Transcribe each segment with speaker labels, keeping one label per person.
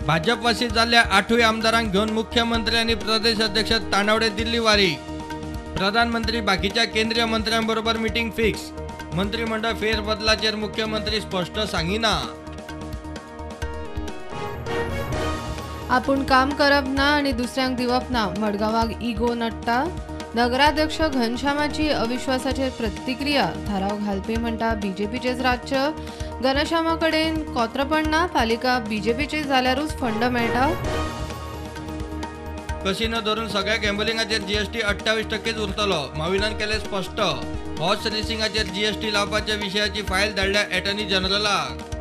Speaker 1: भाजपवासी जाल्ल्या 8 आमदारांक घेवन मुख्यमंत्री आनी प्रदेश अध्यक्ष तानावडे दिल्ली वारी. प्रधानमंत्री बाकीच्या केंद्रीय मंत्र्यांबरोबर मिटींग फिक्स. मंत्रिमंडळ फेरबदलाचेर मुख्यमंत्री स्पष्ट सांगिना.
Speaker 2: आपूण काम करप ना आनी दुसऱ्यांक दिवप ना, मडगांवाक इगो नडटा. नगराध्यक्ष घनश्यामाची अविश्वासाचेर प्रतिक्रिया. थाराव घालपी म्हणटा बीजेपीचेच राज्य. घनश्यामा कडेन कोत्रपण ना, पालिका बीजेपीची जाल्यारूच फंड मेळटा.
Speaker 1: कसिनो धरून सगळ्या गॅम्बलिंगाचेर जीएसटी 28% उरतलो, माविनान केलें स्पष्ट. हॉर्स रेसिंगाचेर जीएसटी लावपाच्या विशयाची फायल धाडल्या एटर्नी जनरलाक.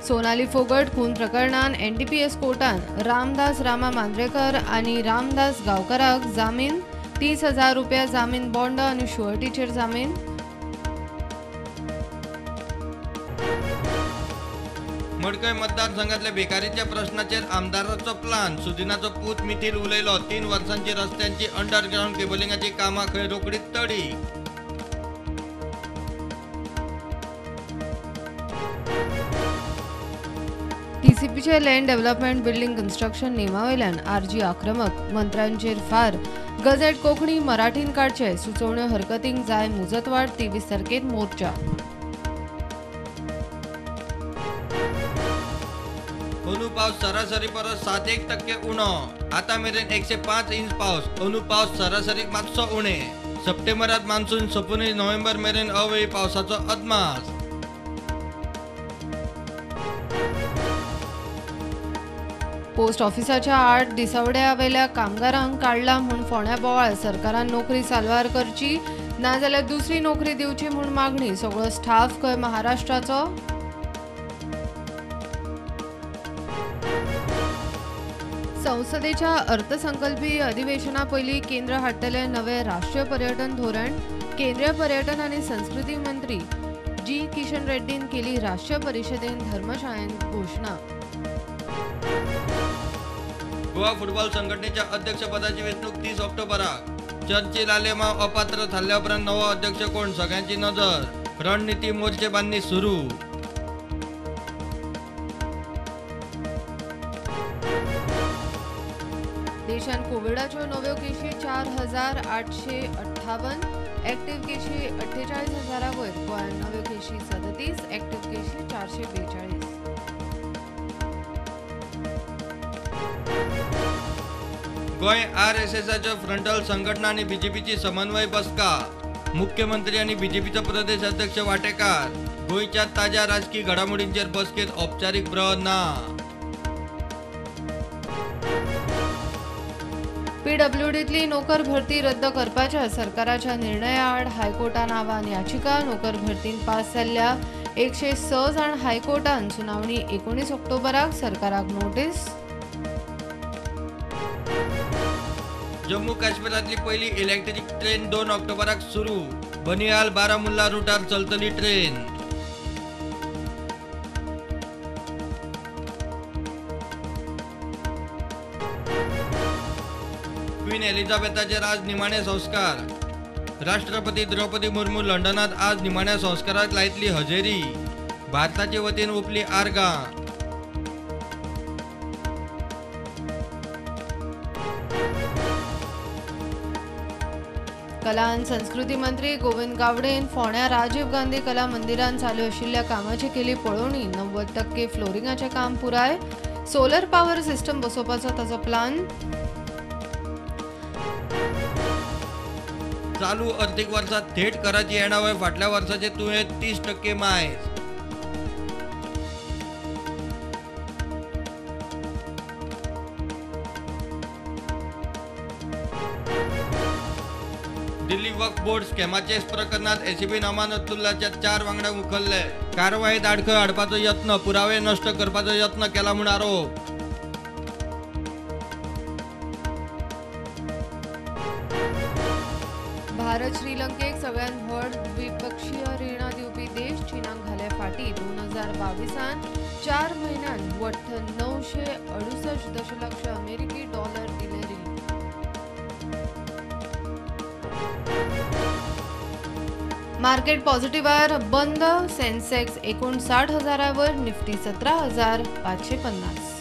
Speaker 2: सोनाली फोगट खून प्रकरणान एनडीपीएस कोर्टान रामदास रामा मांद्रेकर आनी रामदास गांवकराक जामीन. 30,000 रुपया जामीन बॉन्ड आनी शुअरिटीचेर जामीन.
Speaker 1: मडकय मतदारसंघातल्या बेकारीच्या प्रश्नाचेर आमदाराचो प्लान. सुदिनाचो पूत मिथिल उलयलो. 3 वर्सांची रस्त्यांची अंडरग्राउंड केबलिंगाची कामां खंय रोखडीच तडी.
Speaker 2: टीसीपीचे लँड डेव्हलपमेंट बिल्डिंग कन्स्ट्रक्शन नेमावयल्यान आरजी आक्रमक. मंत्र्यांचेर फार. गझेट कोंकणी मराठीन काडचे, सुचोवण्यो हरकतींक जाय मुजतवाड. 23 तारखेर मोर्चा.
Speaker 1: अंदू पावस सरासरी परस 7.1% उणो. आता मेरेन 105 इंच पावस. अंदू पावस सरासरी मातसो उणे. सप्टेंबरात मान्सून सोंपूनय नोव्हेंबर मेरेन अवेळी पावसाचो अदमास.
Speaker 2: पोस्ट ऑफिसाच्या 8 दिसवड्या वयल्या कामगारांक काडला म्हूण फोंड्या बोवाळ. सरकारान नोकरी साल्वार करची, नाजाल्यार दुसरी नोकरी दिवची म्हूण मागणी. सगळो स्टाफ खंय महाराष्ट्राचो. संसदेच्या अर्थसंकल्पीय अधिवेशना पयलीं केंद्र हाडटलें नवें राष्ट्रीय पर्यटन धोरण. केंद्रीय पर्यटन आनी संस्कृती मंत्री जी किशन रेड्डीन केली राष्ट्रीय परिशदेन धर्मशाळेंत घोशणा.
Speaker 1: गोवा फुटबॉल संघटनेच्या अध्यक्षपदाची वेंचणूक 30 ऑक्टोबराक. चर्चिल आलेमाव अपात्र थारल्या उपरांत नवो अध्यक्ष कोण, सगळ्यांची नजर. रणनिती मोर्चे बांधणी सुरू.
Speaker 2: देशांत कोविडाच्यो नव्यो केशी 4,858, ऍक्टिव्ह केशी 48,000 वयर. गोंयांत नव्यो केशी 37, ऍक्टिव्ह केशी 442.
Speaker 1: गोंय आरएसएसाच्यो फ्रंटल संघटना आनी बीजेपीची समन्वय बसका. मुख्यमंत्री आनी बीजेपीचो प्रदेश अध्यक्ष वाटेकार. गोंयच्या ताज्या राजकी घडामोडींचेर बसकेत औपचारीक ब्र ना.
Speaker 2: पीडब्ल्यूडीतली नोकर भरती रद्द करपाच्या सरकाराच्या निर्णया आड हायकोर्टान आव्हान याचिका. नोकर भरतीन पास जाल्ल्या 106 जाण हायकोर्टान सुनावणी 19 ऑक्टोबराक. सरकाराक नोटीस.
Speaker 1: जम्मू काश्मीरातली पहिली इलेक्ट्रिक ट्रेन 2 ऑक्टोबराक सुरू. बनिहाल बारामुल्ला रुटार चलतली ट्रेन. क्वीन एलिझाबेथाचेर आज निमाणे संस्कार. राष्ट्रपती द्रौपदी मुर्मू लंडनात आज निमाण्या संस्काराक लायतली हजेरी. भारताचे वतीन ओपली आर्गां.
Speaker 2: कला आनी संस्कृती मंत्री गोविंद गावडेन फोंड्या राजीव गांधी कला मंदिरान चालू आशिल्ल्या कामाची केली पळोवणी. 90% फ्लोरिंगाचें काम पुराय. सोलर पावर सिस्टम बसोवपाचो ताचो प्लान.
Speaker 1: चालू अर्थीक वर्सात थेट कराची येणावळ फाटल्या वर्साचे तुळेंत 30% मायज. दिल्ली वक्फ बोर्ड स्कॅमाचे प्रकरणात एसीबी अमानतुल्लाच्या 4 वांगड्यांक उखल्ले. कारवायेत आडखळ हाडपाचो यत्न, पुरावे नश्ट करपाचो यत्न केला म्हूण आरोप.
Speaker 2: भारत श्रीलंकेक सगळ्यांत व्हड द्विपक्षीय रिणां दिवपी देश. चीनाक घाले फाटी. 2022 4 म्हयन्यांत वट्ट 968 दशलक्ष अमेरिकी डॉलर दिले रीण. मार्केट पॉझिटिव्हार बंद. सेन्सेक्स 59,000 वर, निफ्टी 17,550.